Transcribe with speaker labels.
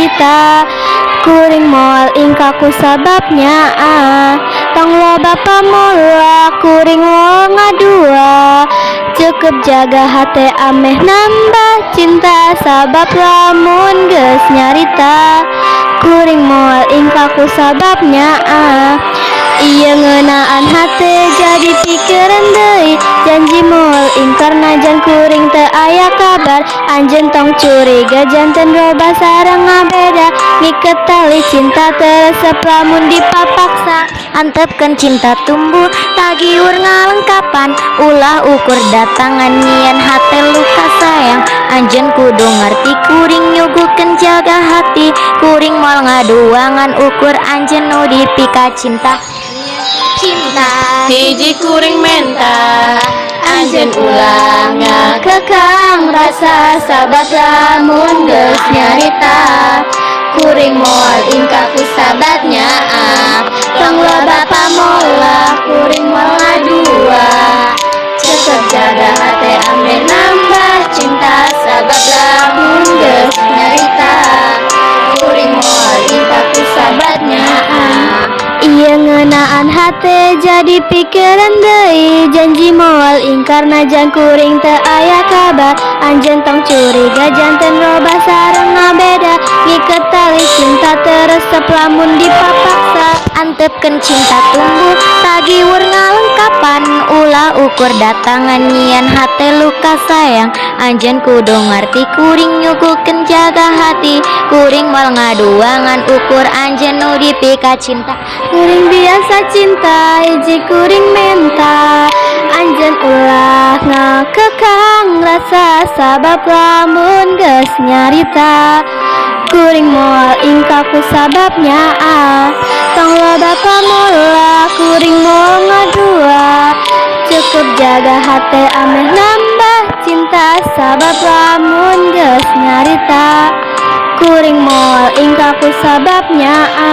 Speaker 1: nyarita, kuring moal ingkah ku sababnya. Ah, tong loba pamola, kuring moal ngadua. Cukup jaga hati ameh nambah cinta, sabab lamun geus nyarita, kuring moal ingkah ku sababnya. Ah, ieu ngeunaan hate jadi pikiran deui. Janji moal ingkar najan kuring teu aya kabar. Anjeun tong curiga, janten robah sareng ngabeda. Ngiket tali cinta teu resep lamun dipapaksa.
Speaker 2: Antepkeun cinta tumbuh, tagiwur ngalengkapan. Ulah ukur datangan nyieun hate luka sayang. Anjeun kudu ngarti, kuring nyuguhkeun jaga hati. Kuring moal ngadua ngan ukur anjeun nu dipika cinta. Cinta.
Speaker 3: Hiji kuring menta, anjeun ulah
Speaker 1: ngakekang rasa, sabab lamun geus nyarita, kuring moal ingkah ku sababnya. Ah, tong loba pamola, kuring moal ngadua. Cukup jaga hati ameh nambah cinta, sabab lamun geus nyarita, kuring moal ingkah ku sababnya. Ah, ieu ngeunaan hate jadi pikiran deui. Janji moal ingkar najan kuring teu aya kabar. Anjeun tong curiga, janten robah sareng ngabeda. Ngiket tali cinta teu resep lamun dipapaksa.
Speaker 2: Antepkeun cinta tumbuh, tagiwur ngalengkapan. Ulah ukur datangan nyieun hate luka sayang. Anjeun kudu ngarti, kuring nyuguhkeun jaga hati. Kuring moal ngadua ngan ukur anjeun nu dipika cinta.
Speaker 1: Kuring biasa cinta, hiji kuring menta, anjeun ulah ngakekang rasa, sabab lamun geus nyarita, kuring moal ingkah ku sababnya. Ah, tong loba pamola, kuring moal ngadua. Cukup jaga hate ameh nambah cinta, sabab lamun geus nyarita, kuring moal ingkah ku sababnya. Ah.